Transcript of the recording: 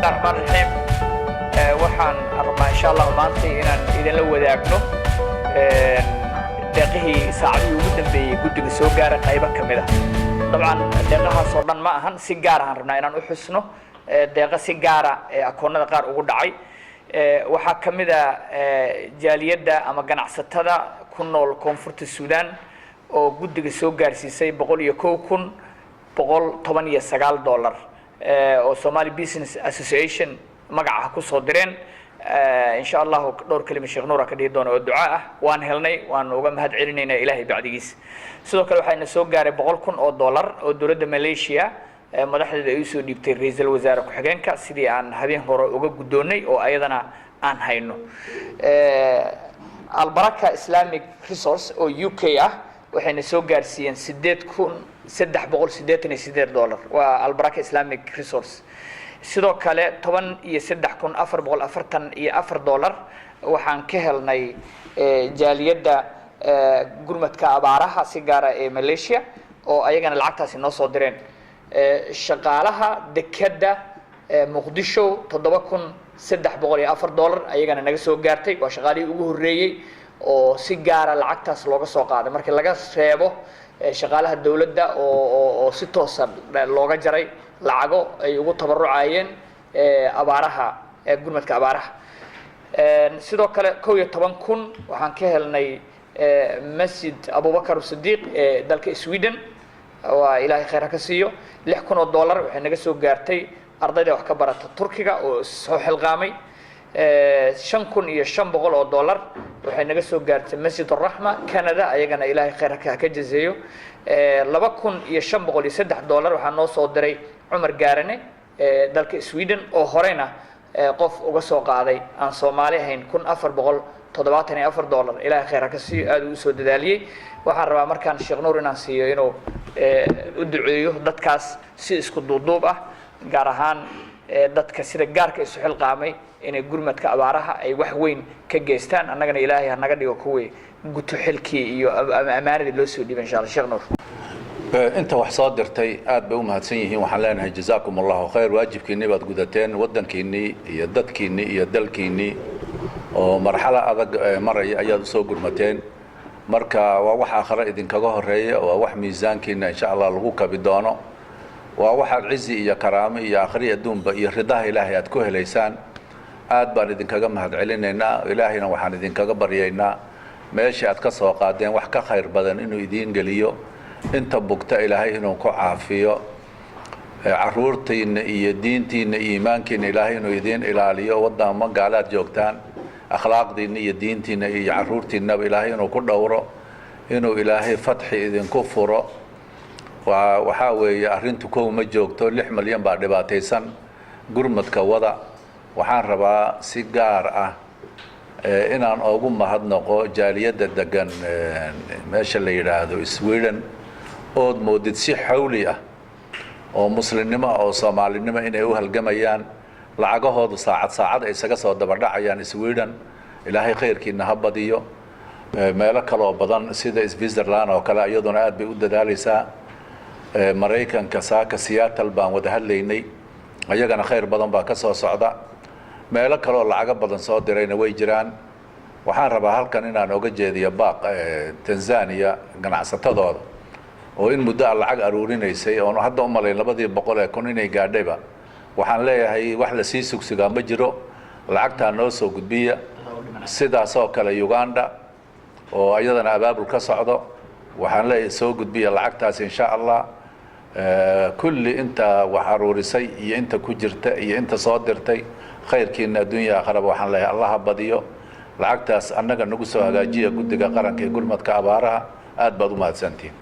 Raxmaan raxiim. Waxaan rabnaa, insha Allahu, maanta inaan idinla wadaagno deeqihii saacadihii ugu dambeeyey guddiga soo gaara qaybo ka mid ah. Dabcan deeqahaas oo dhan ma ahan, si gaar ahaan rabnaa inaan u xusno deeqa si gaara ee akoonnada qaar ugu dhacay. Waxaa ka mid a jaaliyadda ama ganacsatada ku nool Koonfurta Suudaan oo guddiga soo gaarsiisay $101,119 oo Somali Business Association magaca kusoo direen. Insha Allahu dhowr kelima Sheekh Nuura ka dhihi doona oo duca ah. Waan helnay, waan uga mahad celinaynaa Ilaahay bacdigiis. Sidoo kale waxayna soo gaaray $100,000 oo dowladda Malaysia madaxdeeda ay usoo dhiibtay ra-iisul wasaare ku-xigeenka, sidii aan habeen hore uga guddoonnay oo ayadana aan hayno. Albaraka Islamic Resource oo UK ah waxayna soo gaarsiiyeen $8,388, waa Albaraka Islamic Resource. Sidoo kale $13,444 waxaan ka helnay jaaliyadda gurmadka abaaraha, si gaara ee Malaysia, oo ayagana lacagtaasi noo soo direen. Shaqaalaha dekedda Muqdisho $7,304 ayagana naga soo gaartay. Waa shaqaalihii ugu horreeyey oo si gaara lacagtaas looga soo qaaday, markii laga reebo shaqaalaha dowladda oo si toosa looga jaray lacago ay ugu tabarucayeen abaaraha, gurmadka abaaraha. Sidoo kale 11,000 waxaan ka helnay Masjid Abubakar Sidiiq ee dalka Sweden, waa Ilaahay khayr ha ka siiyo. $6,000 waxay naga soo gaartay ardayda wax ka barata Turkiga oo soo xilqaamay. $5,500 waxay naga soo gaartay Masjid Araxma, Canada, ayagana Ilaahay khayr ha ka jazeeyo. $2,503 waxaa noo soo diray Cumar Gaarane ee dalka Sweden, oo horeyna qof uga soo qaaday aan Soomaali ahayn $1,474. Ilaahay khayr ha ka siiyo, aad uu usoo dadaaliyey. Waxaan rabaa markaan Sheekh Nuur inaan siiyo inuu u duceeyo dadkaas si isku duuduub ah, gaar ahaan dadka sida gaarka isu xilqaamay inay gurmadka abaaraha ay wax weyn ka geystaan. Annagana Ilaahay ha naga dhigo kuwii guto xilkii iyo amaanadii loo soo dhiibay, insha Allah. Sheekh Nuur. Inta wax soo dirtay aad bay u mahadsan yihiin. Waxaan leenahay jazaakum Allahu khayr. Waajibkiinnii baad gudateen, waddankiinnii iyo dadkiinnii iyo dalkiinnii oo marxalo adag maraya ayaad usoo gurmateen. Marka waa wax aakhare idinkaga horeeya, waa wax miisaankiina insha Allah lagu kabi doono, waa waxaad cizi iyo karaamo iyo akhri adduunba iyo ridaha Ilaahay aad ku helaysaan. Aad baan idinkaga mahad celinaynaa. Ilaahayna waxaan idinkaga baryaynaa meeshii aad ka soo qaadeen wax ka khayr badan inuu idiin geliyo. Inta bugta Ilaahay inuu ku caafiyo. Caruurtiinna iyo diintiinna iyo iimaankiinna Ilaahay inuu idiin ilaaliyo. Wadama gaalaad joogtaan, akhlaaqdiinna iyo diintiinna iyo caruurtiinnaba Ilaahay inuu ku dhowro, inuu Ilaahay fatxi idinku furo. Waa waxaa weeye arrintu kow ma joogto, 6 malyan baa dhibaataysan. Gurmadka wada. Waxaan rabaa si gaar ah inaan ugu mahadnaqo jaaliyadda degan meesha la yidhaahdo Sweden, ood moodid si xawli ah oo muslimnimo oo Soomaalinimo inay u halgamayaan, lacagahoodu saacad saacad ay isaga soo dabadhacayaan Sweden. Ilaahay khayrkiina ha badiyo. Meelo kaloo badan sida Switzerland oo kale iyaduna aad bay u dadaalaysaa. Maraykanka saaka Seattle baan wada hadlaynay, ayagana khayr badan baa ka soo socda. Meelo kaleoo lacago badan soo dirayna way jiraan. Waxaan rabaa halkan inaan oga jeediyo baaq Tanzania ganacsatadooda oo in muddo a lacag aruurinaysay, oon hadda u malayn 200,000 inay gaadhayba. Waxaan leeyahay wax lasii sugsugaa ma jiro, lacagtaa noo soo gudbiya. Sidaasoo kale Uganda oo iyadana abaabul ka socdo, waxaan leeyahay soo gudbiya lacagtaas, insha Allah. Kulli inta wax aruurisay iyo inta ku jirta iyo inta soo dirtay, khayrkiina adduunya aakharaba waxaan leeyahay Allaha badiyo. Lacagtaas annaga nagu soo hagaajiya guddiga qaranka ee gurmadka abaaraha. Aad baad u mahadsantihin.